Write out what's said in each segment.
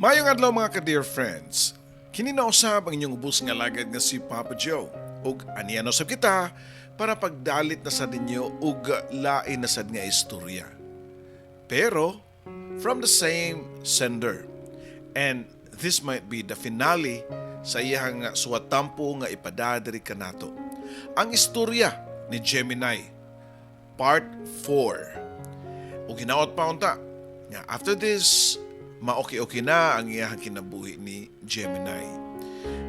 Maayong adlaw, mga ka-dear friends. Kini na usab ang inyong ubos nga alagad nga si Papa Joe. Ug aniya na usab kita para pagdalit na sa ninyo og lain na sad nga istorya. Pero from the same sender. And this might be the finale sa iyang suwatampo nga ipadadiri kanato. Ang istorya ni Gemini, Part 4. Ug hinaot pa unta nga after this, ma-okay-okay na ang iyang kinabuhi ni Gemini.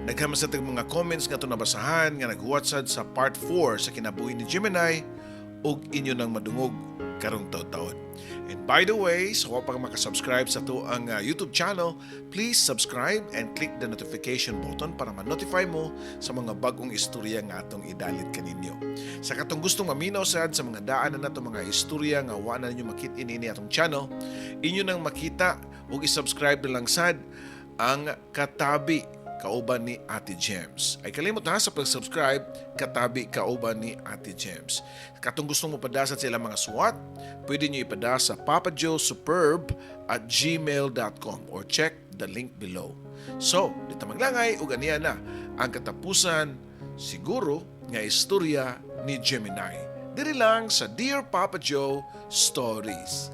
Daghan man sa tag mga comments nga ato nabasahan nga naghuwat sad sa part 4 sa kinabuhi ni Gemini ug inyo nang madungog karong taon. And by the way, sa wa pa makasubscribe sa atoang YouTube channel, please subscribe and click the notification button para ma-notify mo sa mga bagong istorya nga atong idalit kaninyo. Sa katong gustong maminaw sad sa mga daan na nato mga istorya nga wa na ninyo makit-in ini atong channel, inyo nang makita ug i-subscribe na lang sad ang Katabi Kauban ni Ate Gems. Ay kalimot ha sa pag-subscribe, Katabi Kauban ni Ate Gems. Katong gustong mo padasa sa ilang mga suwat, pwede nyo ipada sa papajoesuperb@gmail.com or check the link below. So, di ta maglangay ug aniya na ang katapusan siguro nga istorya ni Gemini. Diri lang sa Dear Papa Joe Stories.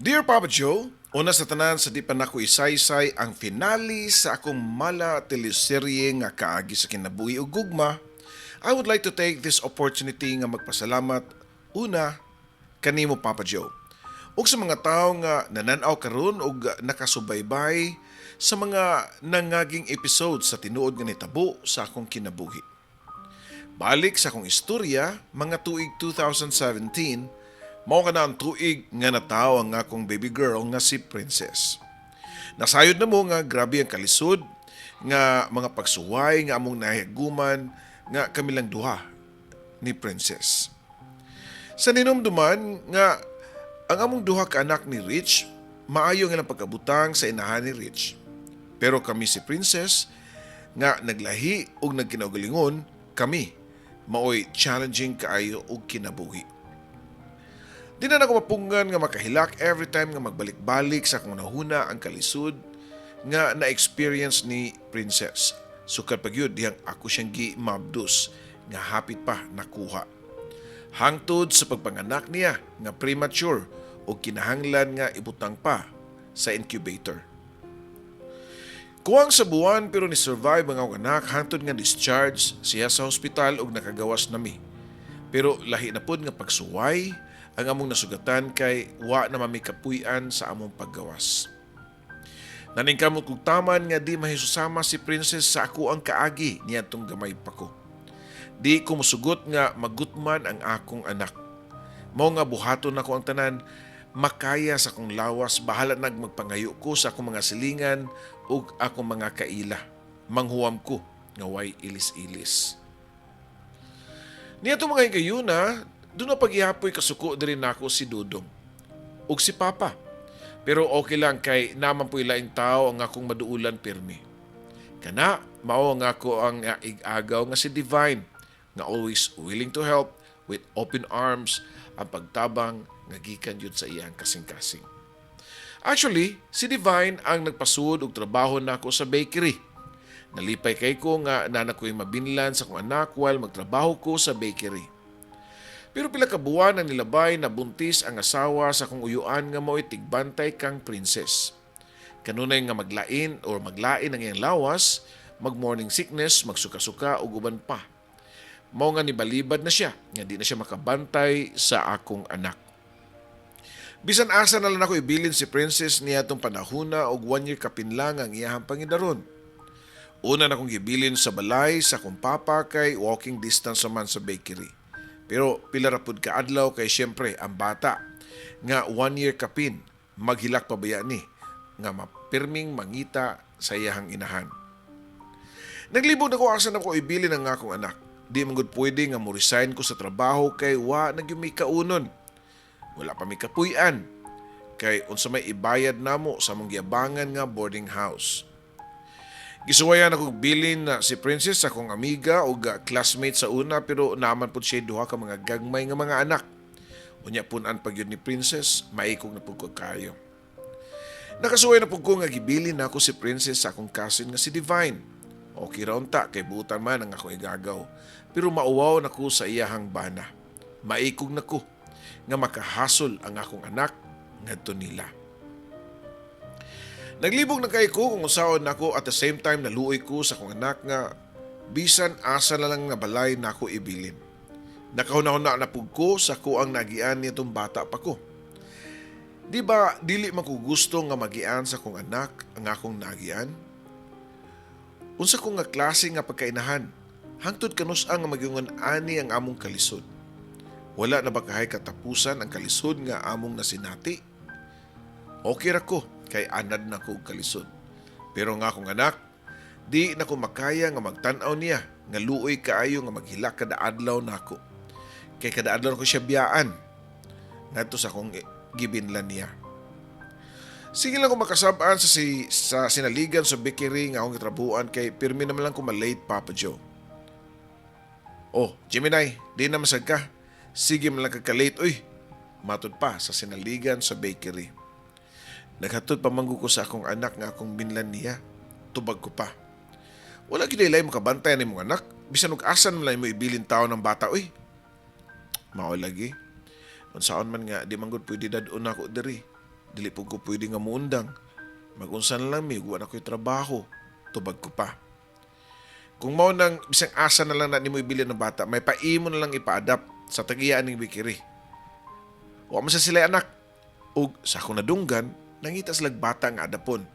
Dear Papa Joe, una sa tanan, sa di pa nako isaysay ang finale sa akong mala teleserye nga kaagi sa kinabuhi ug gugma, I would like to take this opportunity nga magpasalamat una kanimo, Papa Joe, ug sa mga tawo nga nananaw karon ug nakasubaybay sa mga nangaging episode sa tinuod nga nitabo sa akong kinabuhi. Balik sa akong istorya, mga tuig 2017, mao kana ang tuig nga natawo ang akong baby girl nga si Princess. Nasayod na mo nga grabe ang kalisod nga mga pagsuway nga among nahiaguman nga kami lang duha ni Princess. Sa ninumduman nga ang among duha ka anak ni Rich, maayo ang ilang pagkabutang sa inahan ni Rich. Pero kami si Princess nga naglahi ug nagkinaugalingon kami, maoy challenging kaayo og kinabuhi. Di na nako mapunggan nga makahilak every time nga magbalik-balik sa akong nahuna ang kalisod nga na-experience ni Princess. Sukad pa gyud dihang ako siyang gi-mabdos nga hapit pa nakuha. Hangtod sa pagpanganak niya nga premature o kinahanglan nga ibutang pa sa incubator. Kuwang sa buwan pero ni-survive ang akong anak hangtod nga discharge siya sa hospital ug nakagawas nami. Pero lahi na pod nga pagsuway ang among nasugatan kay wa na mami kapuy-an sa among paggawas. Naningkamot kog taman nga di mahisusama si Princess sa ako ang kaagi niadtong gamay pa ko. Di ko musugot nga magutman ang akong anak. Mao nga buhaton nako ang tanan makaya sa akong lawas, bahala nag magpangayo ko sa akong mga silingan ug akong mga kaila. Manghuwam ko nga way ilis-ilis. Niadto mga higayuna, duna pa gihapoy kasuko diri nako si Dudong ug si Papa. Pero okay lang kay naman po'y laing tao ang akong maduulan pirmi. Kana, mao ang ako ang ig-agaw nga si Divine nga always willing to help with open arms ang pagtabang nga gikan yun sa iyang kasing-kasing. Actually, si Divine ang nagpasud og trabaho nako sa bakery. Nalipay kay ko nga nana ko'y mabinlan sa akong anak while magtrabaho ko sa bakery. Pero pila ka buwan ang nilabay, na buntis ang asawa sa akong uyuan nga mao'y tigbantay kang Princess. Kanunay nga maglain or maglain ang iyang lawas, mag-morning sickness, magsuka-suka ug uban pa. Mao nga nibalibad na siya, nga di na siya makabantay sa akong anak. Bisan asa na lang ako ibilin si Princess niya atong panahuna og 1 year kapin lang ang iyahang pangidaron. Una na kong gibilin sa balay sa akong papa kay walking distance man sa bakery. Pero pila ra pud ka adlaw kay syempre ang bata nga 1 year kapin, maghilak pa baya ni nga mapirming mangita sa iyahang inahan. Naglibog na ko asa na ko ibilin ang akong anak. Di man gud pwede nga mo-resign ko sa trabaho kay wa na gyud may kaunon. Wala pa mi kapuy-an. Kay unsa may ibayad namo sa among giabangan nga boarding house. Gisuwayan ako bilin na si Princess sa akong amiga o classmate sa una, pero naman pud siya duha ka mga gagmay nga mga anak. Unya pun-an pag yun ni Princess, maikog na pud ko kayo. Nakasuway na pud ko nga gibilin nako si Princess sa akong cousin nga si Divine. Okay ra unta kay buutan man ang akong igagaw. Pero mauwaw na ko sa iyahang bana. Maikog na ko nga makahasol ang akong anak ngadto nila. Naglibog na kay ko kung unsaon nako. At the same time, naluoy ko sa akong anak nga bisan asa na lang nga balay nako ibilin. Nakahuna-huna na pug ko sa ko ang nagian nitong bata pa ko. Di ba dili man ko gusto nga magian sa akong anak ang akong nagian? Unsa ko nga klase nga pagkainahan? Hangtod kanus-a nga magiingon ani ang among kalisod? Wala na ba kahay katapusan ang kalisod nga among nasinati? Okay ra ko kay anad na ko og kalisod. Pero nga akong anak, di na ko makaya nga magtan-aw niya nga luoy kaayo nga maghilak kada adlaw nako. Kay kada adlaw ko siya biyaan ngadto sa akong gibinlan niya. Sige lang ko makasab-an sa sinaligan sa bakery nga akong gitrabuan kay pirmi naman lang ko ma-late, Papa Joe. "Oh, Gemini, di na masag ka. Sige man lang ka late, uy." Matod pa sa sinaligan sa bakery. "Naghatod pa man ko sa akong anak nga akong binlan niya." Tubag ko pa. "Wala gyud lay makabantay ni mong anak. Bisan og asan man lang mo ibilin tao ng bata, uy." "Mao lagi. Unsaon man nga di man gud pwede dad-on nako diri. Dili pud ko pwede nga muundang. Magunsa na lang mi, wa na ko'y trabaho." Tubag ko pa. "Kung mao nang bisang asa na lang na nimo ibilin ng bata, may paimo na lang ipa-adapt sa tag-iya ning bakery. Wa man sa sila anak. Ug sa akong nadunggan, nangita sila bata nga adapon."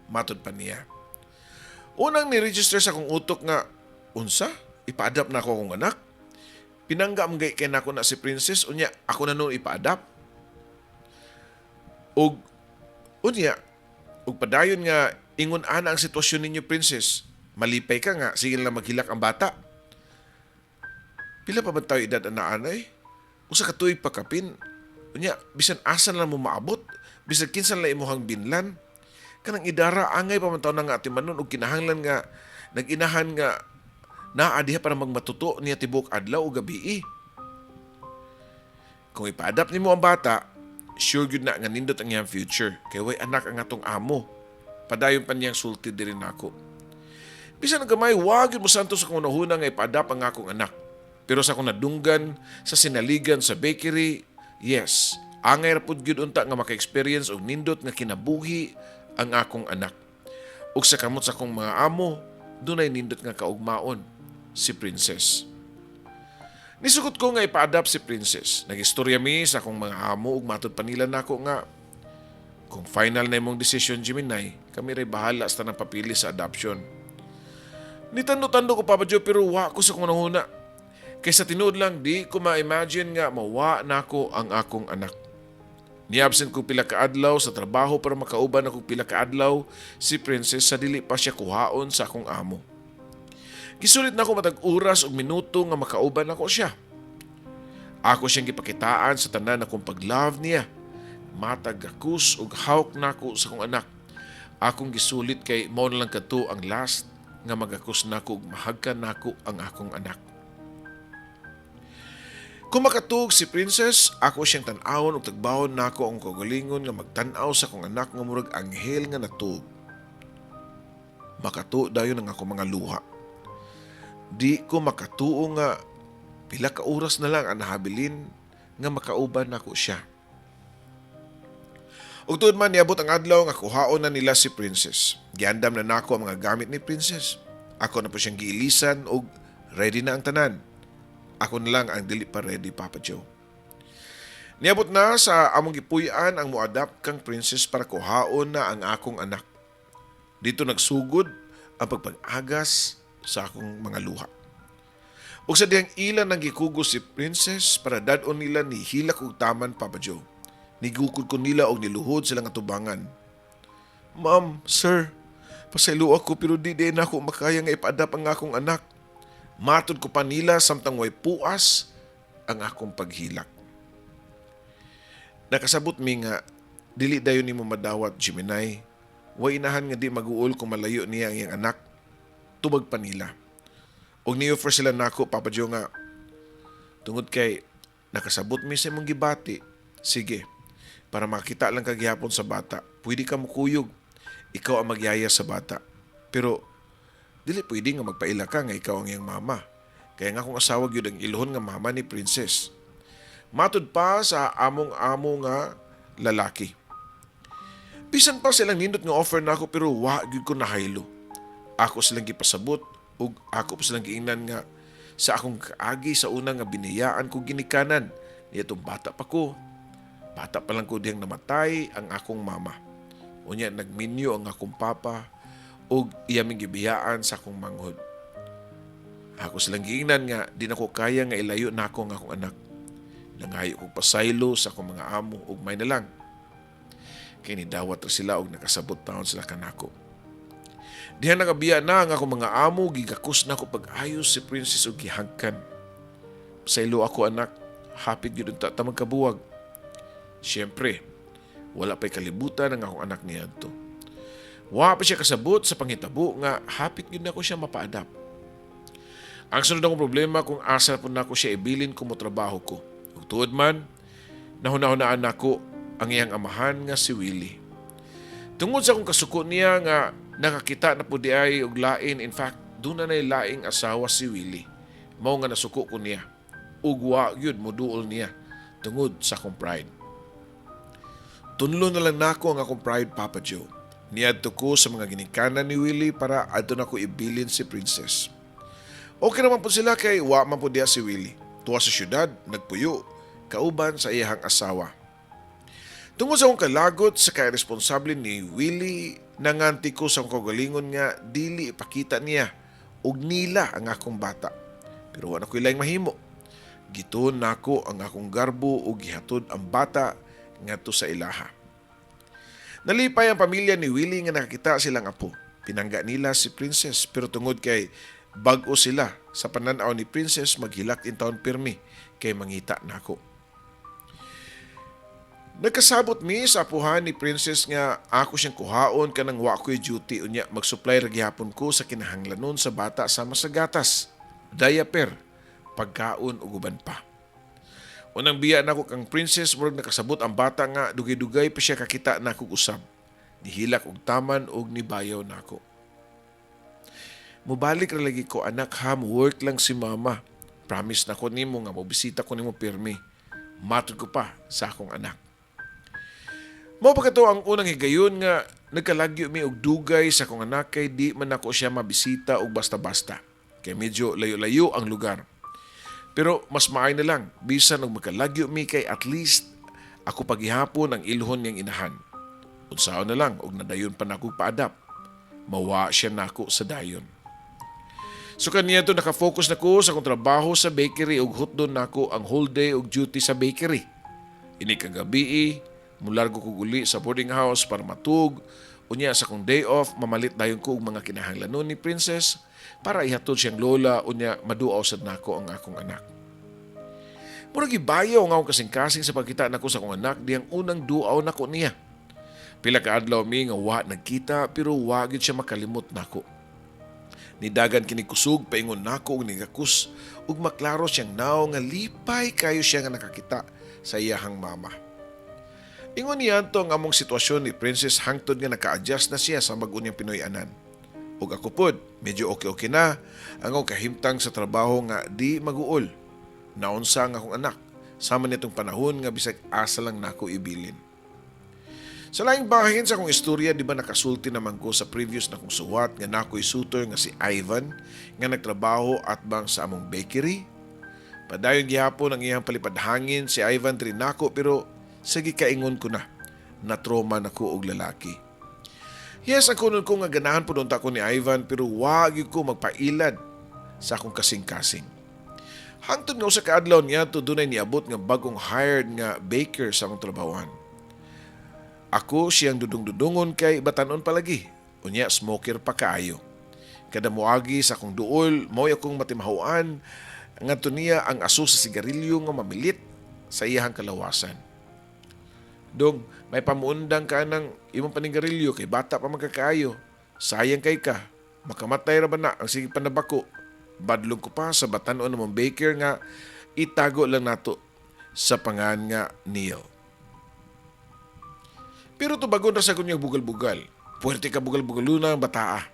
Matod pa niya. Unang ni-register sa akong utok nga, unsa? Ipa-adapt na ako akong anak? Pinangga man kay nako na si Princess, unya ako na noon ipa-adapt. Ug unya, ug padayon nga ingon ana ang sitwasyon ninyo, Princess. Malipay ka nga sige lang maghilak ang bata. Pila pa ba tayo edad ana anay? Usa ka tuig pa kapin. Unya bisan asa na lang mo maabot, bisan kinsa lang imuhang binlan. Kanang idara angay pa man taon na nga atimanon ug kinahanglan nga nag-inahan nga naa diha para magmatuto niya tibok adlaw o gabi. Kung ipa-adapt nimo ang bata, sure gyud na nga nindot ang iyang future kay way anak ang atong amo. Padayon pa niyang sulti diri nako. Bisan ang gamay, wa gyud mo santo sa akong hunahuna nga ipa-adapt ang akong anak. Pero sa akong nadunggan sa sinaligan sa bakery, yes, angay ra pud gyud unta nga maka-experience og nindot nga kinabuhi ang akong anak. Ug sa kamot sa akong mga amo, dunay nindot nga kaugmaon si Princess. Nisugot ko nga ipa-adapt si Princess. Nagistorya mi sa akong mga amo ug matod pa nila nako nga kung final na imong decision, Gemini, kami ray bahala sa tanang papili sa adoption. Nitando-tando ko, Papa Joe, pero wa ko sa akong hunahuna. Kay sa tinuod lang, di ko ma-imagine nga mawa nako ang akong anak. Ni-absent ko pila ka adlaw sa trabaho para makauban ako pila ka adlaw si Princess sa dili pa siya kuhaon sa akong amo. Gisulit nako matag oras ug minuto nga makauban nako siya. Ako siyang gipakitaan sa tanan akong pag-love niya. Matag gakus ug hawk nako sa akong anak. Akong gisulit kay mao na lang kadto ang last nga magakus nako ug mahagkan nako ang akong anak. Kung makatug si Princess, ako siyang tan-awon ug tagbawon nako ang kaugalingon nga magtan-aw sa akong anak nga murag anghel nga natug. Makatuo dayon ang akong mga luha. Di ko makatuo nga pila ka oras na lang ang nahabilin nga makauban nako siya. Ug tuod man niabot ang adlaw nga kuhaon na nila si Princess. Giandam na nako ang mga gamit ni Princess. Ako na po siyang giilisan ug ready na ang tanan. Ako na lang ang dili pa ready, Papa Joe. Niabot na sa among gipuy-an ang moadapt kang Princess para kuhaon na ang akong anak. Dito nagsugod ang pagpag-agas sa akong mga luha. Ug sa dihang ila nang gikugos si Princess para dad-on nila, nihilak og taman, Papa Joe. Nigukod ko nila og niluhod silang atubangan. "Ma'am, sir, pasaylo ako pero di na ako makaya nga ipa-adapt ang akong anak." Matod ko pa nila samtang way puas ang akong paghilak. Nakasabot mi nga dili dayon nimo madawat, Gemini. Way inahan nga di maguol kung malayo niya ang iyang anak. Tubag pa nila. Og ni-offer sila nako, Papa Joe, nga tungod kay nakasabot mi sa imong gibati. Sige, para makita lang ka gihapon sa bata. Pwede ka mukuyog. Ikaw ang magyaya sa bata. Pero dili pwede nga magpaila ka nga ikaw ang iyang mama. Kaya nga akong asawa gyud ang ilhon nga mama ni Princess. Matud pa sa among amo nga lalaki. Bisan pa silang nindot nga offer nako, pero wa gyud ko nahaylo. Ako silang gipasabot ug ako pa silang giingnan nga sa akong kaagi sa una nga binayaan ko ginikanan niadtong bata pa ko. Bata pa lang ko diyang namatay ang akong mama. Unya nagminyo ang akong papa ug iya ming gibiyaan sa akong manghod. Ako silang giingnan nga di nako kaya nga ilayo nako ang akong anak. Nangayo kog pasaylo sa akong mga amo ug may na lang. Kay nidawat ra sila og nakasabot taon sila kanako. Diha nakabiya na ang akong mga amo, gigakos na ako pag-ayos si Princess ug gihagkan. "Pasaylo ako, anak, hapit gyud unta ta magkabuwag." Siyempre, wala pa'y kalibutan ang akong anak niadto. Wa pa siya kasabot sa panghitabo nga hapit gyud nako siya mapa-adopt. Ang sunod akong problema, kung asa po nako siya ibilin kung motrabaho ko. Ug tuod man, nahuna-hunaan nako ang iyang amahan nga si Willie. Tungod sa akong kasuko niya nga nakakita na po di ay og lain, in fact, duna na laing asawa si Willie. Mao nga nasuko ko niya. Ug wa gyud moduol niya tungod sa akong pride. Tunlo na lang nako ang akong pride, Papa Joe. Niadto ko sa mga ginikanan ni Willie para adto nako ibilin si Princess. Okay naman po sila kay wa man po diya si Willie. Tuwa sa syudad, nagpuyo, kauban sa iyahang asawa. Tungod sa akong kalagot sa kairesponsable ni Willie, nanganti ko sa akong kaugalingon nga dili ipakita niya og nila ang akong bata. Pero wa na ko'y laing mahimo. Gituon nako ang akong garbo ug gihatod ang bata ngadto sa ilaha. Nalipay ang pamilya ni Willie nga nakakita silang apo. Pinangga nila si Princess, pero tungod kay bag-o sila sa pananaw ni Princess, maghilak intawon pirmi kay mangita nako. Nagkasabot mi sa apuhan ni Princess nga ako siyang kuhaon kanang wa ko'y duty, unya mag-supply ra gihapon ko sa kinahanglanon sa bata sama sa gatas, diaper, pagkaon ug uban pa. Unang biya nako kang Princess, murag nakasabot ang bata nga dugay-dugay pa siya kakita nako usab. Nihilak og taman og nibayaw nako. "Mubalik ra lagi ko, anak, ha, work lang si mama. Promise na ko nimo nga mobisita ko nimo pirmi," matod ko pa sa akong anak. Mao pa kato ang unang higayon nga nagkalagyo mi og dugay sa akong anak kay di man ako siya mabisita og basta-basta. Kay medyo layo-layo ang lugar. Pero mas maay na lang bisan og magkalagyo mi kay at least ako pagihapon ang ilhon niyang inahan. Unsaon na lang og nadayon pa nako pa-adopt. Mawa siya nako sa dayon. So kaniya to, nakafocus na ko sa akong trabaho sa bakery ug hutdon nako ang whole day og duty sa bakery. Ini kagabi, mulargo ko uli sa boarding house para matug. Unya sa akong day off, mamalit dayon ko og mga kinahanglanon ni Princess para ihatod siyang lola, unya maduaw sad nako ang akong anak. Murag gibayaw nga akong kasing-kasing sa pagkita nako sa akong anak diyang unang duaw nako niya. Pila ka adlaw mi nga wa nagkita, pero wa gyud siya makalimot nako. Nidagan kini kusog paingon nako og nigakus ug maklaro siyang naw nga lipay kayo siya nga nakakita sa iyahang mama. Ingon niya ang among sitwasyon ni Princess hangtod nga naka-adjust na siya sa bag-o niyang Pinoy-anan. Ug ako pod, medyo okay-okay na ang akong kahimtang sa trabaho nga di maguol. Naunsa ang akong anak sama nitong panahon nga bisag asa lang nako ibilin. Sa laing bahin sa akong istorya, di ba nakasulti naman ko sa previous na kong suwat nga nakoy suitor nga si Ivan nga nagtrabaho atbang sa among bakery? Padayon gihapon ang iyang palipad hangin si Ivan diri nako, pero sige, kaingon ko na, na trauma na ko og lalaki. Yes, ang kunon ko nga ganahan po unta ko ni Ivan, pero wa gyud ko magpailad sa akong kasing-kasing. Hangtod nga usa ka adlaw niya to, dunay niabot nga bagong hired nga baker sa akong trabahoan. Ako siyang dudong-dudungon kay batanon palagi. Unya smoker pa kaayo. Kada moagi sa akong duol, mao'y akong matimahuan ngadto niya ang aso sa sigarilyo nga mamilit sa iyahang kalawasan. "Dong, may pamuundang ka ng imong panigarilyo kay bata pa man ka kaayo. Sayang kay ka. Makamatay ra ba na ang sige panabako?" Badlong ko pa sa batan-on namong baker nga itago lang nato sa pangan nga Neil. Pero tubagon ra sa kunyang bugal-bugal. Puwerte ka bugal-bugaluna ang bataa.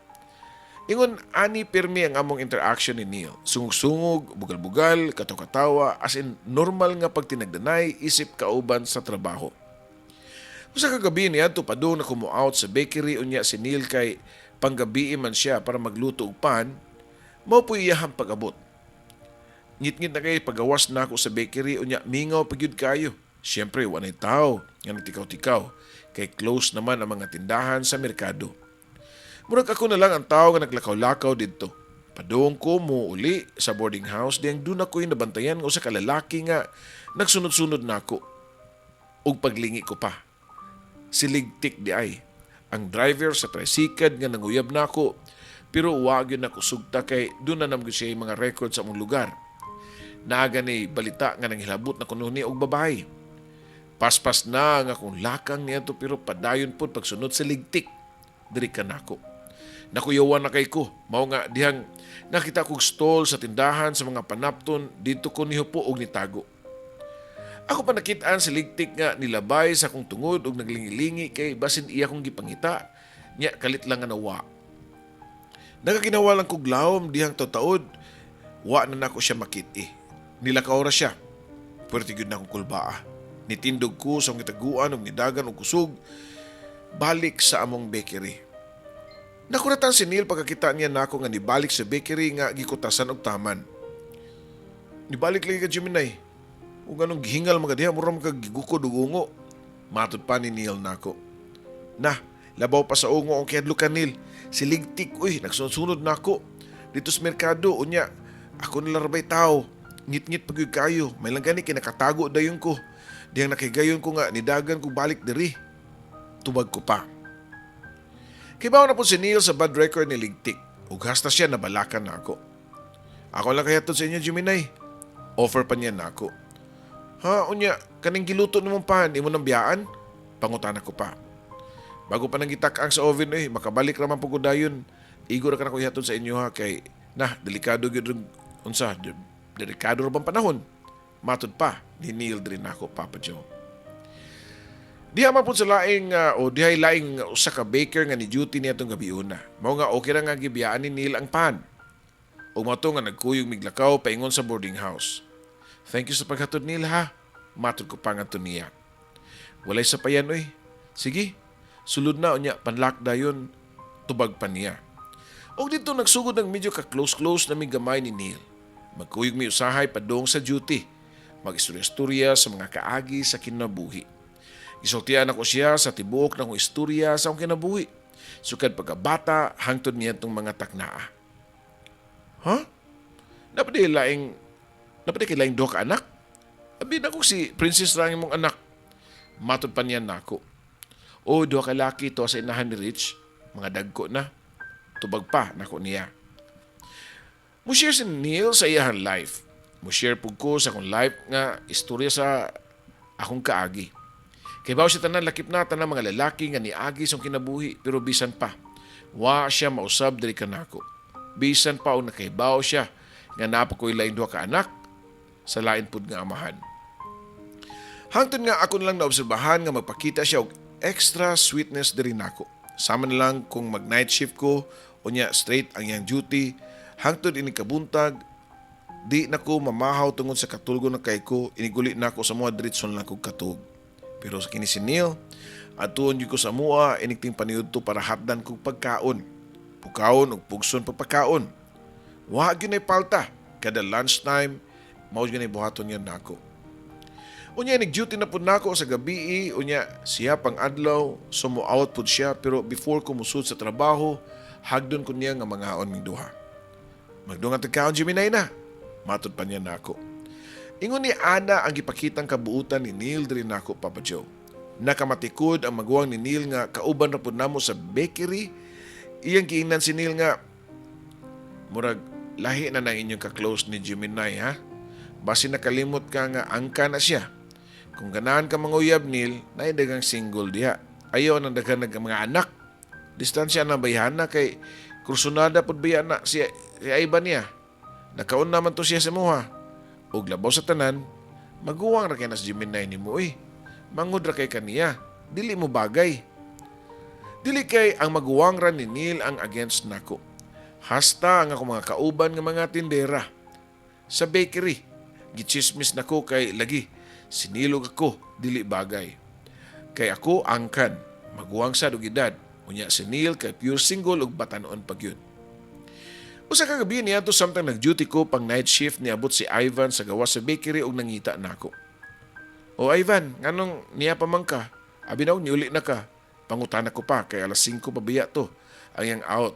Ingon ani pirmi ang among interaction ni Neil. Sungog-sungog, bugal-bugal, kataw-katawa, as in normal nga pagtinagdanay isip kauban sa trabaho. Usa ka gabi niadto padung na ko out sa bakery, unya si Neil kay panggabii man siya para magluto og pan, mao po iyahang pag-abot. Ngit-ngit na kay pagawas nako sa bakery, unya mingaw pa gyud kayo. Siyempre, walay tao nga nagtikaw-tikaw kay close naman ang mga tindahan sa merkado. Murag ako na lang ang tao nga naglakaw-lakaw didto. Padung ko mo uli sa boarding house diyang doon ako'y nabantayan nga usa ka lalaki nga nagsunod-sunod nako. Ug paglingi ko pa, siligtik di ay ang driver sa tricycle nga nanguyab nako, pero wa gyud nako sugta kay doon na naman siya mga record sa among lugar. Naa ni balita nga nanghilabot na kuno ni og babae. Paspas na nga akong lakang niadto pero padayon pod pagsunod sa ligtik diri kanako. Nakuyawan na kay ko. Mao nga dihang nakita kog stall sa tindahan sa mga panapton, dito ko nihupo og nitago. Ako pa nakitaan si ligtik nga nilabay sa akong tungod og naglingi-lingi kay basin iya kong gipangita nya kalit lang nga nawa. Nagakinawa lang kog lawom dihang taod, wa na nako siya makit-i. Nilakaw ra siya. Puwerte gyud na akong kulbaa. Nitindog ko sa akong gitaguan og nidagan og kusog balik sa among bakery. Nakuratan si Neil pagkakita niya nako nga nibalik sa bakery nga gikutasan og taman. "Nibalik lagi ka, Gemini. Ug anong gihingal mga diha, mura man kag gigukod og ungo." Matod pa ni Neil nako. "Na, labaw pa sa ungo ang kihadlukan, Neil. Siligtik uy, nagsunod-sunod nako dito sa merkado, unya ako nila rabay tao. Ngit-ngit pag kayo. May lang gani kinakatago dayon ko. Dihang nakigayon ko nga nidagan ko balik diri." Tubag ko pa. Kibaw na po si Neil sa bad record ni Ligtik. Ug hasta siya nabalakan na ako. "Ako lang kaya sa inyo, Gemini." Offer pa niya nako. "Ha, unya, kaning giluto nimong pan, imo nang biyaan?" Pangutana ko pa. "Bago pa nang gitak-ang sa oven eh, makabalik raman po ko dayon. Igo ra ka na ko ihatod sa inyo ha, kay na, delikado gyud unsa, delikado ra bang panahon?" Matod pa ni Neil diri nako, Papa Joe. Diha man pud sa laing o dihay laing usa ka baker nga ni duty niya tong gabiuna. Mao nga okay ra nga gibiyaan ni Neil ang pan. Ug mao to nga nagkuyog miglakaw paingon sa boarding house. "Thank you sa paghatod, Neil, ha." Matod ko pa ngadto niya. "Walay sapayan oy. Sige, sulod na unya panlock dayon." Tubag pa niya. Og dito nagsugod ng medyo ka close-close na mi gamay ni Neil. Magkuyog mi usahay padung sa duty. Mag-istorya-istorya sa mga kaagi sa kinabuhi. Gisultian ako siya sa tibuok ng istorya sa akong kinabuhi. Sukad pagkabata hangtod niya itong mga taknaa. "Ha? Dapat di kay laing duha ka anak? Abi na ko si Princess ra ang imong anak." Matod pa niya nako. "O, duha ka laki to sa inahan ni Rich. Mga dagko na." Tubag pa nako niya. Mo-share si Neil sa iyahang life. Mo-share pug ko sa akong life nga istorya sa akong kaagi. Kay bawo siya tanan, lakip na tanang mga lalaki nga niagi sa akong kinabuhi, pero bisan pa wa siya mausab diri kanako. Bisan pa og nakahibaw siya nga naa pa ko'y laing duha ka anak sa lain pud nga amahan. Hangtod nga ako na lang naobserbahan nga magpakita siya og extra sweetness diri nako. Sama na lang kung mag night shift ko unya straight ang iyang duty hangtod inig kabuntag, di na ko mamahaw tungod sa katulgo na kay ko, iniguli na ako sa mga diretso na lang kog katug. Pero sa kini si Neil, atuon gyud ko sa mua inigting paniudto para hatdan kog pagkaon. Pukaon ug pugson pagpakaon. Wa gyud nay palta. Kada lunchtime, mao gyud nay buhaton niya nako. Unya nag-duty na pud nako sa gabi, unya siya pang adlaw, so mo-out pud siya, pero before ko musud sa trabaho, hagdon ko niya nga mangaon ming duha. "Magdungan tag kaon, Gemini na." Matod pa niya nako. Ingon ni Ana ang gipakitang kabuutan ni Neil diri nako, Papa Joe. Nakamatikod ang maguwang ni Neil nga kauban ra pud namo sa bakery. Iyang giingnan si Neil nga Murag lahi na nang inyong ka-close ni Gemini, ha? Basi nakalimot ka nga angka na siya. Kung ganahan ka manguyab, Neil, naay daghang single diha. Ayaw nang daghan nag mga anak. Distansya na bayhana kay kursunada pud biya na si Ivan niya. Nakaon naman to siya sa muha. Ug labaw sa tanan, maguwang ra kay nas Gemini nimo oy. Mangod ra kay kaniya. Dili mo bagay. Dili kay ang maguwang ra ni Neil ang against nako. Hasta ang ako mga kauban nga mga tindera. Sa bakery, gichismis nako kay lagi sinilog ako dili bagay. Kay ako angkan, maguwang sa og edad. Unya si Neil kay pure single ug batanon pa gyud. Usa ka gabi niadto samtang nag-duty ko pang night shift, niabot si Ivan sa gawas sa bakery ug nangita nako. "O Ivan, nganong niya pa man ka? Abi na niuli na ka." Pangutana ko pa kay alas 5 pa biya to ang iyang out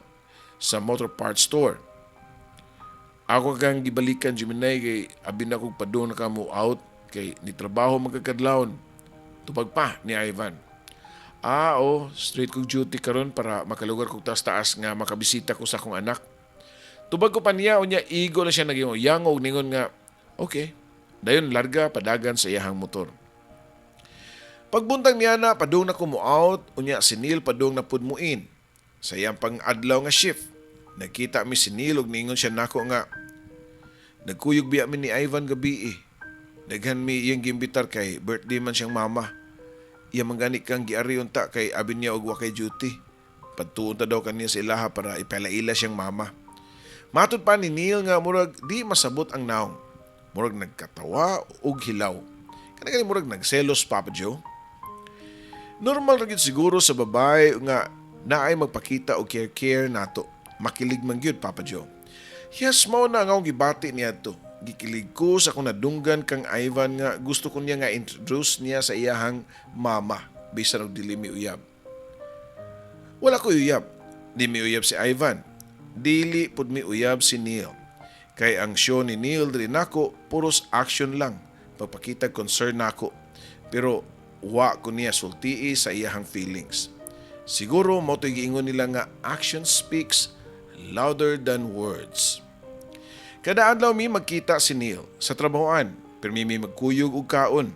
sa motor parts store. "Ako kang gibalikan, Gemini, kay abi na kog padung na ka mo out kay ni trabaho magkakadlawon." Tubag pa ni Ivan. "Ah, oh, straight kog duty karon para makalugar kog taas-taas nga makabisita ko sa akong anak." Tubag ko pa niya, unya igo na siya naging yang og ningon nga, "Okay." Dayon larga padagan sa iyahang motor. Pagbuntag niya na, padung na ko mo out, unya si Neil padung na pud mo in sa iyang pang-adlaw nga shift. Nagkita mi si Neil ug ningon siya nako nga, "Nagkuyog biya mi ni Ivan gabi eh. Daghan mi iyang giimbitar kay birthday man siyang mama. Iya man gani kang giari unta kay abi niya og wa kay duty. Padtuon ta daw kaniya sa ilaha para ipalaila siyang mama." Matod pa ni Neil nga murag di masabot ang naong. Murag nagkatawa og hilaw. Kana gani murag nagselos, Papa Joe. Normal ra gyud siguro sa babae nga naay magpakita og care-care nato. Makilig man gyud, Papa Joe. Yes, mao na ang akong gibati niadto. Gikilig ko sa akong nadunggan kang Ivan nga gusto ko niya nga introduce niya sa iyahang mama bisan og dili mi uyab. Wala ko uyab. Di mi uyab si Ivan. Dili pud mi uyab si Neil. Kay ang show ni Neil diri nako puros action lang. Pagpakita concern nako. Pero wa ko niya sultii sa iyahang feelings. Siguro mao to'y giingon nila nga action speaks louder than words. Kada adlaw mi magkita si Neil sa trabahoan, pirmi mi magkuyog og kaon.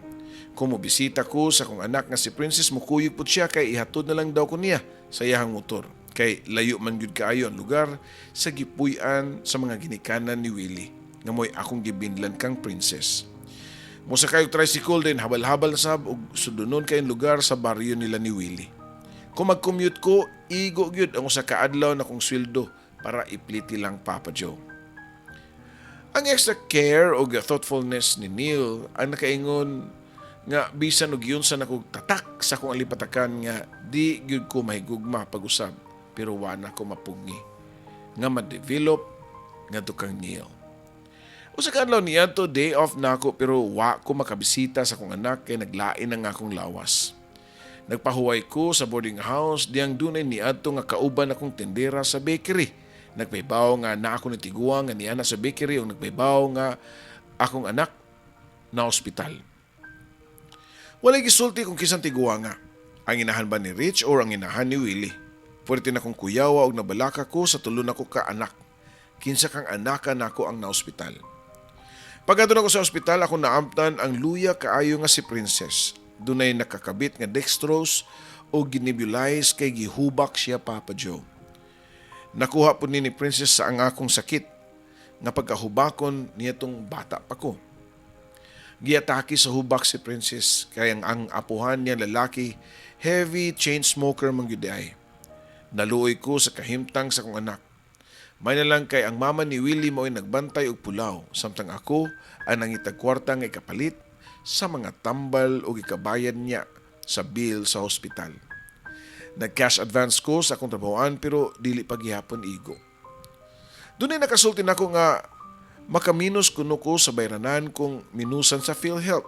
Kung mobisita ko sa akong anak nga si Princess, mukuyog pud siya kay ihatod na lang daw ko niya sa iyahang motor. Kay layo man gyud kaayo ang lugar sa gipuy-an sa mga ginikanan ni Willie nga mo'y akong gibinlan kang Princess. Mosakay og tricycle din habal-habal na sab og sudunon kay lugar sa baryo nila ni Willie. Kung mag-commute ko, igo gyud ang usa ka adlaw na kong sweldo para ipliti lang, Papa Joe. Ang extra care o thoughtfulness ni Neil ang nakaingon nga bisan og yun sa nakog tatak sa akong alipatakan nga di gyud ko mahigugma pag-usab, pero wa na ko mapugngi nga ma-develop ngadto kang Neil. Usa ka adlaw niadto, day off nako pero wa ko makabisita sa akong anak kay naglain ang akong lawas. Nagpahuway ko sa boarding house diyang dunay niadto nga kauban akong tindera sa bakery. Nagpahibaw nga naa ko ni tiguang nga niana sa bakery ug nagpahibaw nga akong anak na ospital. Walay gisulti kung kinsang tiguang nga. Ang inahan ba ni Rich or ang inahan ni Willie? Pwerte na kong kuyawa og nabalaka ko sa tulo nako ka anak. Kinsa kang anaka nako ang naospital? Pagkadto nako sa ospital, ako naamtan ang luya kaayo nga si Princess. Dunay nakakabit nga dextrose o ginebulize kay gihubak siya, Papa Joe. Nakuha po ni Princess sa ang akong sakit nga pagkahubakon niya tong bata pa ko. Giatake sa hubak si Princess kay ang apuhan niya lalaki heavy chain smoker man gyud ay. Naluoy ko sa kahimtang sa akong anak. May na lang kay ang mama ni Willie mo'y nagbantay og pulaw samtang ako ang nangitag kwarta nga ikapalit sa mga tambal o ikabayad niya sa bill sa ospital. Nag-cash advance ko sa akong trabahoan pero dili pa gihapon igo. Dunay nakasulti nako nga makaminos kuno ko sa bayranan kung minusan sa PhilHealth.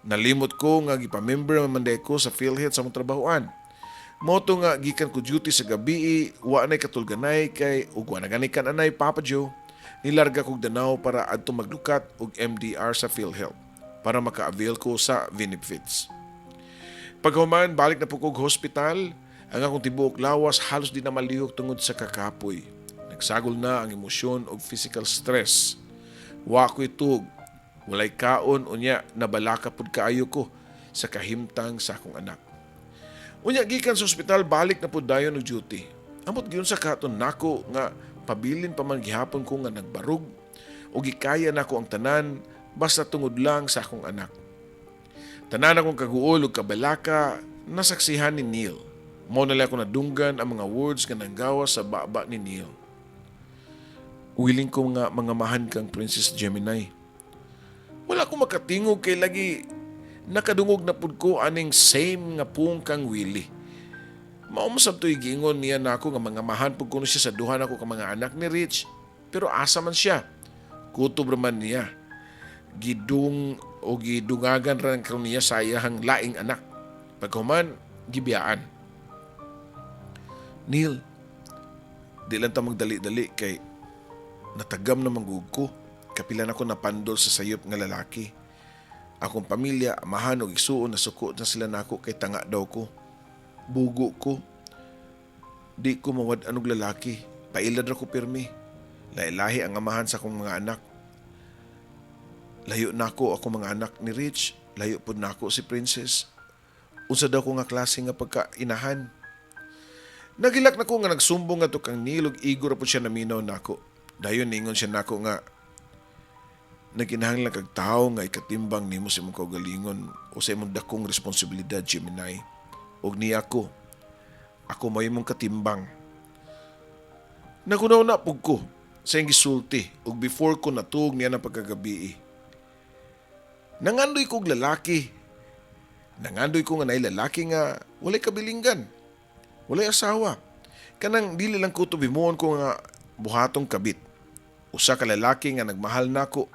Nalimot ko nga gipamember man diay ko sa PhilHealth sa among trabahoan. Mao to nga gikan ko duty sa gabi, wa nay katulganay kay ug wa na gani kan anay, Papa Joe. Nilarga kog Danao para adto maglukat og MDR sa PhilHealth para maka-avail ko sa benefits. Paghuman, balik na po kog hospital. Ang akong tibuok lawas halos di na malihok tungod sa kakapoy. Nagsagol na ang emosyon ug physical stress. Wa ko'y tuog, walay kaon, unya nabalaka pud kaayo ko sa kahimtang sa akong anak. Unya gikan sa ospital, balik na pud dayon og duty. Amot giunsa kahaton nako nga pabilin pa man gihapon ko nga nagbarog o gikaya nako ang tanan basta tungod lang sa akong anak. Tanan akong kaguol ug kabalaka nasaksihan ni Neil. Mao na lang ako nadunggan ang mga words nga nanggawas sa baba ni Neil. "Willing ko nga mangamahan kang Princess Gemini." Wala ko makatingog kay lagi nakadungog na pud ko aning same nga pung kang Willie. Mao man sab to'y giingon niya nako nga mangamahan pud kuno siya sa duha nako ka mga anak ni Rich. Pero asa man siya? Kutob ra man niya. Gidung o gidungagan ra karon niya sa iyahang laing anak. Pagkahuman, gibiyaan. "Neil, di lang ta magdali-dali kay natagam na man gud ko. Kapila na ko napandol sa sayop nga lalaki. Akong pamilya, amahan og igsuon, nasuko na sila nako kay tanga daw ko. Bugo ko. Di ko mawad-an og lalaki. Pailad ra ko pirmi. Lahi-lahi ang amahan sa akong mga anak. Layo nako ako mga anak ni Rich. Layo pud nako si Princess. Unsa daw ko nga klase nga pagka-inahan?" Nagilak na ko nga nagsumbong nga to kang Neil ug igo ra pud siya naminaw nako. Dayon ningon siya nako nga nagkinahanglan kag tawo nga ikatimbang nimo sa imong kaugalingon o sa imong dakong responsibilidad, Gemini. Og niya ako. Ako may imong katimbang. Naghuna-huna pug ko sa iyang gisulti ug before ko natuog niya na pagkagabi. Nangandoy kog lalaki. Nangandoy ko nga naay lalaki nga walay kabilinggan. Walay asawa. Kanang dili lang ko himuon ko nga buhatong kabit. Usa ka lalaki nga nagmahal nako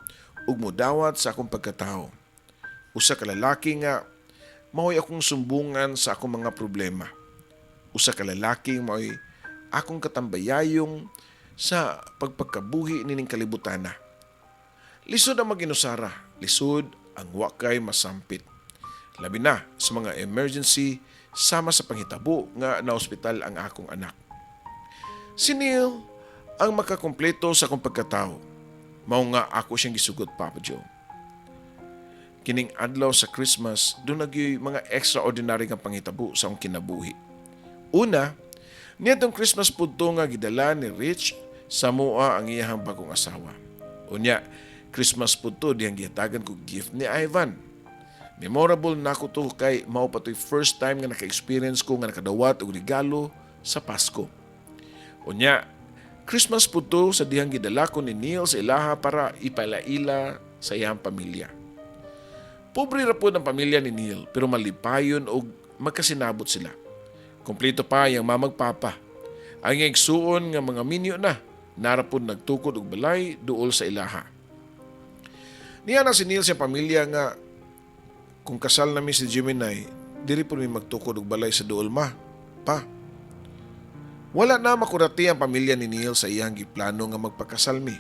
ug mudawat sa akong pagkatao. Usa ka lalaki nga mao'y akong sumbungan sa akong mga problema. Usa ka lalaki mao'y akong katambayayong sa pagpagkabuhi nining kalibutana. Lisod ang maginusara, lisod ang wakay masampit. Labi na sa mga emergency sama sa panghitabo nga na ospital ang akong anak. Si Neil ang makakumpleto sa akong pagkatao. Mao nga ako siyang gisugot, Papa Joe. Kining adlaw sa Christmas, duna gyoy mga extraordinary nga panghitabo sa akong kinabuhi. Una, niadtong Christmas pud to nga gidala ni Rich sa mua ang iyahang bagong asawa. Unya, Christmas pud to dihang gihatagan ko gift ni Ivan. Memorable nako to kay mao pa to'y first time nga naka-experience ko nga nakadawat og regalo sa Pasko. Unya, Christmas pud to sa dihang gidala ko ni Neil sa ilaha para ipalaila sa iyang pamilya. Pobre ra pod ang pamilya ni Neil, pero malipayon og magkasinabot sila. Kompleto pa iyang mamag papa. Ang iyang igsuon nga mga minyo na, nara pod nagtukod og balay duol sa ilaha. Niya na si Neil sa pamilya nga kung kasal nami si Gemini, diri po mi magtukod og balay sa duol, ma, pa. Wala na makurati ang pamilya ni Neil sa iyang giplano nga magpakasal mi.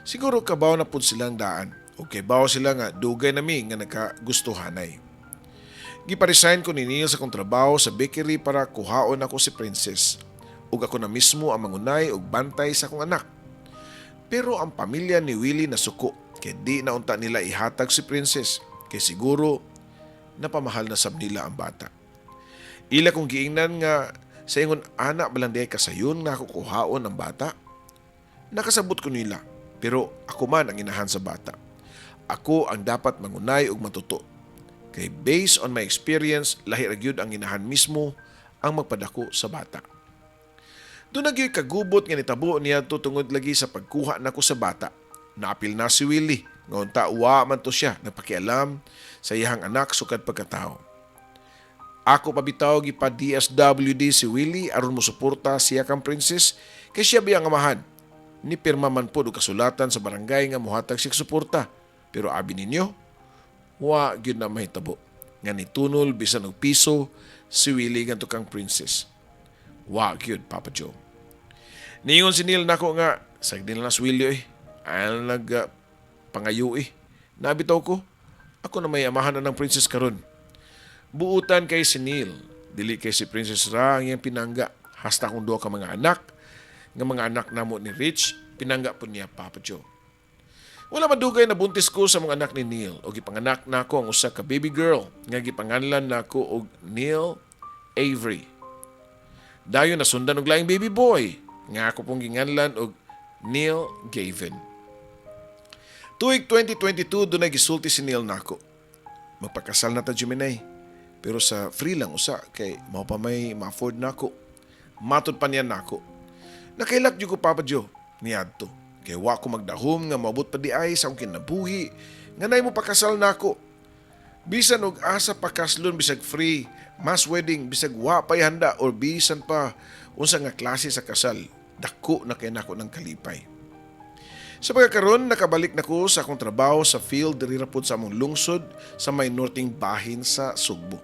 Siguro kabaw na pud silang daan o kay baw sila nga dugay nami nga nakagustuhanay. Gipa-resign ko ni Neil sa akong trabaho sa bakery para kuhaon ako si Princess ug ako na mismo ang mangunay og bantay sa akong anak. Pero ang pamilya ni Willie nasuko kay di na unta nila ihatag si Princess kay siguro napamahal na sab nila ang bata. Ila kong giingnan nga sa ingon ana balang diay kasayon nga ako kuhaon ang bata. Nakasabot ko nila, pero ako man ang inahan sa bata. Ako ang dapat mangunay ug matuto. Kay based on my experience, lahi ra gyud ang inahan mismo ang magpadako sa bata. Duna gyoy kagubot nga nitabo niya tungod lagi sa pagkuha nako sa bata. Naapil na si Willie, nga unta wa man to siya nagpakialam sa iyang anak sukad pagkatao. Ako pa bitaw gipa DSWD si Willie aron mosuporta siya kang Princess kay siya biya ang amahan. Ni pirma man pod og kasulatan sa barangay nga mohatag siya suporta. Pero abi ninyo, wa gyud na mahitabo nga nitunol bisan og piso si Willie ngadto kang Princess. Wa gyud, Papa Joe. Niingon si Neil nako nga sagdi na lang si Willie eh. Ay nag pangayo eh. Nabitaw ko. Ako na may amahan na ng Princess karon. Buutan kay si Neil. Dili kay si Princess ra ang iyang pinangga. Hasta akong duha ka mga anak. Nga mga anak namo ni Rich, pinangga po niya, Papa Joe. Wala madugay, nabuntis ko sa mga anak ni Neil o gipanganak nako ang usa ka baby girl nga gipanganlan nako og Neil Avery. Dayon nasundan og laing baby boy nga ako pong ginganlan og Neil Gavin. Tuig 2022, dunay gisulti si Neil nako. "Magpakasal na ta, Gemini. Pero sa free lang usa kay mao pa may ma-afford nako." Matod pa niya nako. Nakailak jud ko, Papa Joe, niadto. Kay wa ko magdahom nga maabot pa diay sa akong kinabuhi nga nay mo pakasal nako. Bisan og asa pa kaslon, bisag free, mass wedding, bisag wa pa'y handa or bisan pa unsa nga klase sa kasal, dako na kay nako ng kalipay. Sa pagkakaron, nakabalik na ko sa akong trabaho sa field diri ra pod sa among lungsod sa may norteng bahin sa Sugbo.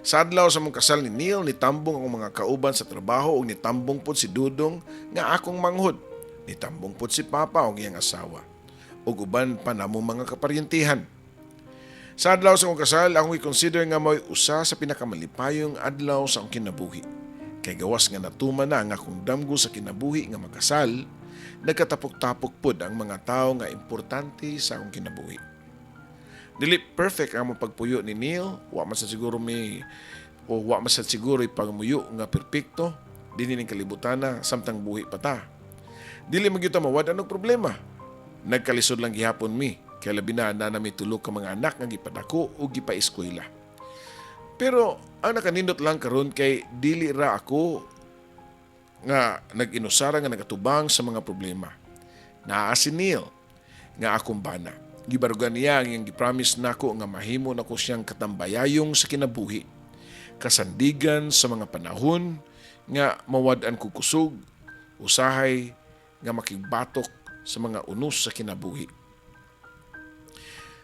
Sa adlaw sa among kasal ni Neil, nitambong akong mga kauban sa trabaho ug nitambong pod si Dudong nga akong manghod. Nitambong pod si Papa ug iyang asawa ug uban pa namong mga kaparyentihan. Sa adlaw sa akong kasal, akong i-consider nga mo'y usa sa pinakamalipayong adlaw sa akong kinabuhi. Kay gawas nga natuman na ang akong damgo sa kinabuhi nga makasal, nagkatapok-tapok pod ang mga tao nga importante sa akong kinabuhi. Dili perfect ang among pagpuyo ni Neil, wa man sa siguro may o wa man sa siguro ipagmuyo nga perpekto dinhi ning kalibutan na samtang buhi pa ta. Dili man gyud ta mawad anong problema. Nagkalisod lang gihapon mi kay labi na na nami tulo ka mga anak nga gipadako ug gipaeskwela. Pero ang nakanindot lang karon kay dili ra ako nga nag-inusara nga nagatubang sa mga problema. Naa si Neil nga akong bana. Gibarugan niya ang iyang gipromise nako nga mahimo nako siyang katambayayong sa kinabuhi. Kasandigan sa mga panahon nga mawad-an ko kusog, usahay nga makigbatok sa mga unos sa kinabuhi.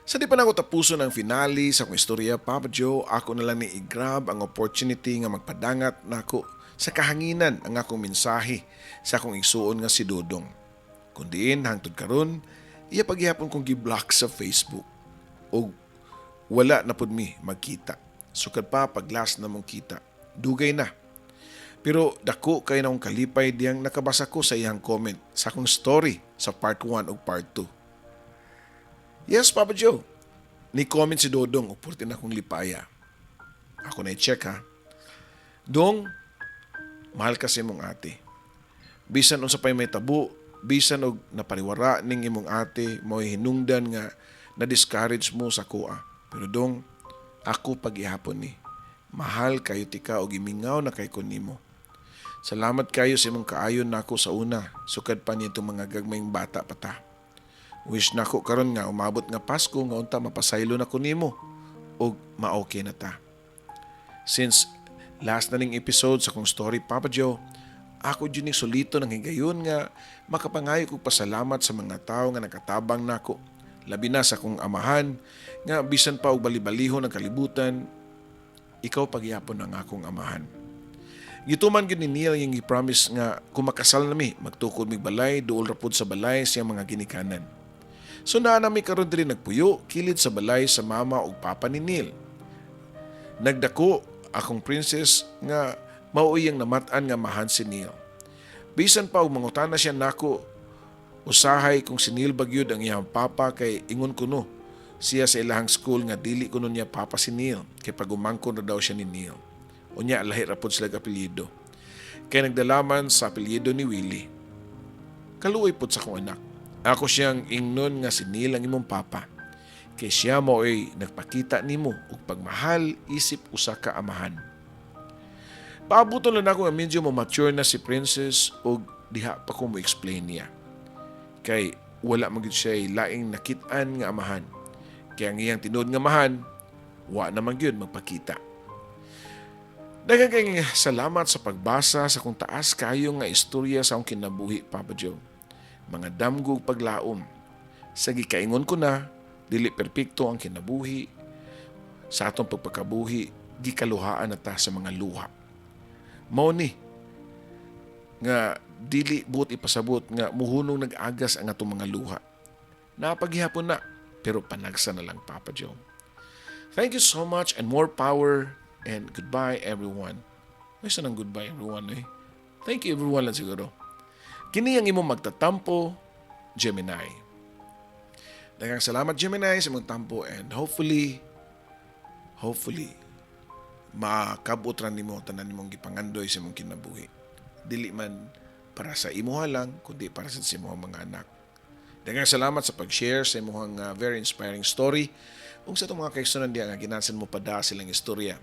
Sa di pa nako tapuson ang finale sa akong istorya, Papa Joe, ako na lang ni i-grab ang opportunity nga magpadangat nako sa kahanginan ang akong mensahe sa akong igsuon nga si Dudong. Kung diin hangtod karon, iya paghihapon kong gi-block sa Facebook. O wala na pud mi magkita. Sukad pa pag-last na mong kita. Dugay na. Pero dako kay na akong kalipay diyang nakabasa ko sa iyang comment sa akong story sa part 1 ug part 2. Yes, Papa Joe. Ni comment si Dodong ug purti na akong lipaya. Ako na i-check ha. "Dong, mahal kasi imong ate. Bisan unsa pay may tabo, bisan og napariwara ning imong ate, mo'y hinungdan nga na-discourage mo sa kuha. Pero dong, ako pagihapon ni. Mahal kayo tika og imingaw na kay ko nimo. Salamat kayo sa imong kaayon nako sa una, sukad pa nitong mga gagmayng bata pa ta. Wish nako karon nga umabot nga Pasko nga unta mapasaylo na ko nimo ug ma-okay na ta." Since last na ning episode sa akong story, Papa Joe, ako jud ning sulito ng higayon nga makapangayo kog pasalamat sa mga tawo nga nakatabang nako. Labi na sa akong amahan nga bisan pa og balibalihon ang kalibutan, ikaw pagyapon ang akong amahan. Gituman gyud ni Neil yung gi-promise nga kung makasal nami, magtukod mig balay, duol ra pod sa balay siyang mga ginikanan. So naa nami karon diri nagpuyo kilid sa balay sa mama ug papa ni Neil. Nagdako akong princess nga mao iyang namat-an nga amahan si Neil. Bisan pa og mangutana siya nako usahay kung si Neil ba gyud ang iyang papa kay ingon kuno siya sa ilahang school nga dili kuno niya papa si Neil kay pagumangkon ra daw siya ni Neil. Unya lahi ra pod sila apelyido. Kay nagdalaman sa apelyido ni Willie. Kaluoy pod sa akong anak. Ako siyang ingnon nga si Neil ang imong papa. Kay siya mao'y nagpakita nimo og pagmahal isip usa ka amahan. Paabuton lang ako nga medyo mo mature na si Princess og diha pa ko mo explain niya. Kay wala man gyud siya laing nakit-an nga amahan. Kaya ang iyang tinuod nga amahan, wa naman gyud magpakita. Daghang kayong salamat sa pagbasa sa kung taas kayo nga istorya sa akong kinabuhi, Papa Joe. Mga damgo ug paglaom. Sa gikaingon ko na, dili perpekto ang kinabuhi. Sa atong pagpakabuhi, gikaluhaan na ta sa mga luha. Mao ni nga dili buot ipasabot nga muhunong nag-agas ang atong mga luha. Napaghihapon na, pero panagsa na lang, Papa Joe. Thank you so much and more power and goodbye, everyone. May nang goodbye, everyone eh. Thank you, everyone lang siguro. Kini ang imong magtatampo, Gemini. Daghang salamat, Gemini, sa imong tampo and hopefully, hopefully, makabot ra nimo tanan nimong gipangandoy sa imong kinabuhi. Dili man para sa imuha lang, kundi para sa imong mga anak. Daghang salamat sa pag-share sa imong very inspiring story. Ug sa atong mga kaigsuonan diha nga ginasan mo pada silang istorya,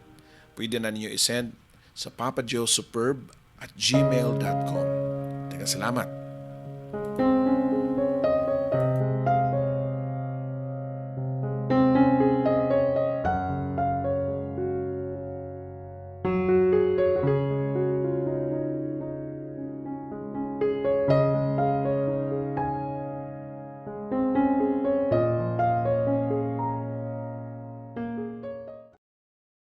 pwede na ninyo i-send sa papajoesuperb@gmail.com. Daghang salamat.